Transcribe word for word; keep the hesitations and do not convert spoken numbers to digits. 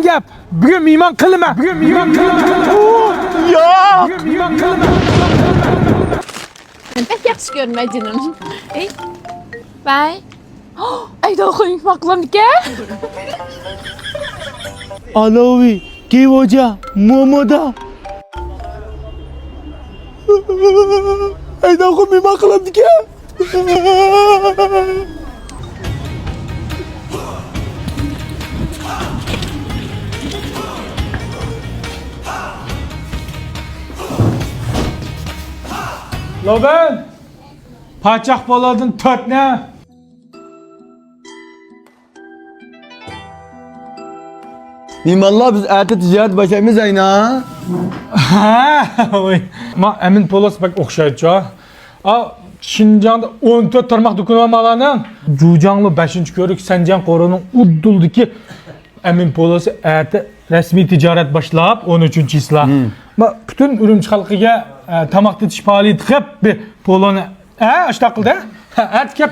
گەپ. بۈگۈن مېھمان قىلىمەن. بۈگۈن مېھمان قىلىمەن. ياق. بۈگۈن مېھمان قىلىمەن. بەك ياخشى كۆرمە جېنىم. ئەي. باي. ئەيدە، خويۇڭ ماقۇلامدىكەن؟ ئالوۋى، كېۋوجا، مومودا. ئەيدە، خويۇڭ ماقۇلامدىكەن؟ لوبەن! پاچاق پولادىن تۆتنى. مېھمانلار، بىز ئەتە تىجارەت باشلايمىز، ئەينا. ھە، ۋاي. ما ئەمىن پولات بەك ئوخشايدۇ. ئا، شىنجاڭدا ئون تۆت تارماق دۇكىنى بار مالارنىڭ. جۇجاڭلۇ بەشىنچى كۆۋرۈك سەنجياڭ قورۇنىڭ ئۇدۇلدىكى ئەمىن پولىسى ئەتە رەسمىي تىجارەت باشلاپ، ئون ئۈچىنچى چىسلا. ما پۈتۈن ئۈرۈمچى خەلقىگە، ئە، تاماق تېتىش پائالىيىتى قىلىپ، بىر پولونى، ئە، ئاشتاق قىلدى. ھە، ئەتە كەپ.